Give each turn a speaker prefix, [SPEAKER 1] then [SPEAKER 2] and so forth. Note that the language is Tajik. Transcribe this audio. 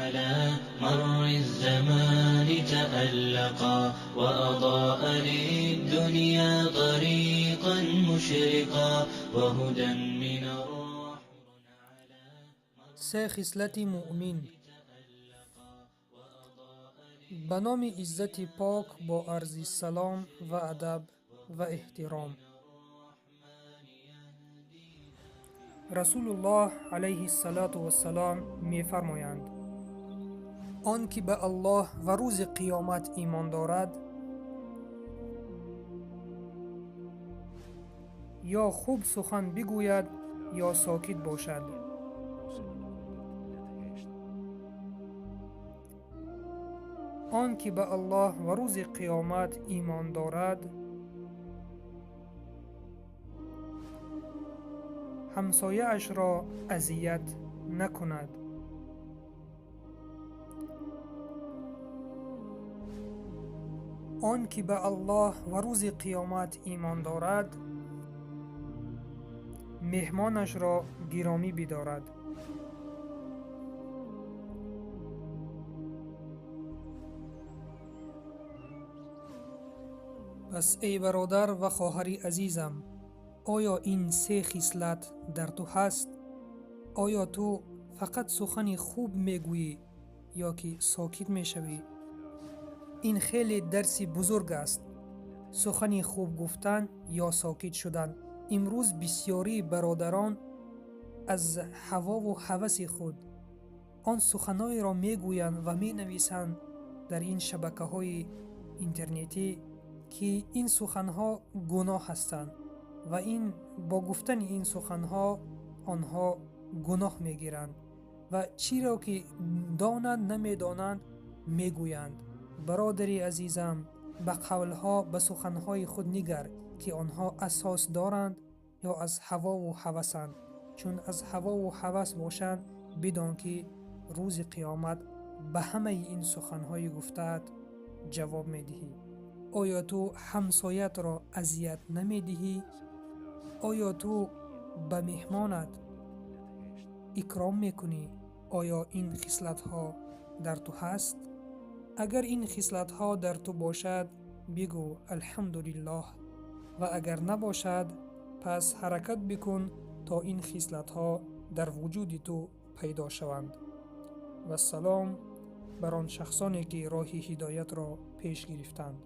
[SPEAKER 1] على مر الزمان تألقا وأضاء للدنيا طريقا مشرقا وهدى من الرحمن.
[SPEAKER 2] Се хислати муъмин. Ба номи Иззати Пок, бо арзи салом ва адаб ва эҳтиром. Расулуллоҳ алайҳиссалоту вассалом мефармоянд: он ки ба Аллоҳ ва рӯзи қиёмат имон дорад, ё хуб сухан бигӯяд, ё сокит бошад. Он ки ба Аллоҳ ва рӯзи қиёмат имон дорад, ҳамсояашро азият накунад. Он ки ба Аллоҳ ва рӯзи қиёмат имон дорад, меҳмонашро гиромӣ бидорад. Пас эй бародар ва хоҳари азизам, оё ин се хислат дар ту ҳаст? Оё ту фақат сухани хуб мегӯӣ ё ки сокит мешавӣ? Ин хеле дарси бузург аст. Сухани хуб гуфтан ё сокит шудан. Имрӯз бисёрии бародарон аз ҳавову ҳаваси худ он суханҳоеро мегӯянд ва менависанд дар ин шабакаҳои интернетӣ, ки ин суханҳо гуноҳ ҳастанд ва ин бо гуфтани ин суханҳо онҳо гуноҳ мегиранд ва чиро ки донанд намедонанд мегӯянд. Бародари азизам, ба қавлҳо, ба суханҳои худ нигар, ки онҳо асос доранд ё аз ҳавову ҳавасанд. Чун аз ҳавову ҳавас бошанд, бидон ки рӯзи қиёмат ба ҳамаи ин суханҳои гуфтаат ҷавоб медиҳӣ. Оё ту ҳамсоятро азият намедиҳӣ? Оё ту ба меҳмонат икром мекунӣ? Оё ин хислатҳо дар ту ҳаст? Агар ин хислатҳо дар ту бошад, бигӯ алҳамдулиллоҳ, ва агар набошад, пас ҳаракат бикун то ин хислатҳо дар вуҷуди ту пайдо шаванд. Вассалом бар он шахсоне ки роҳи ҳидоятро пеш гирифтанд.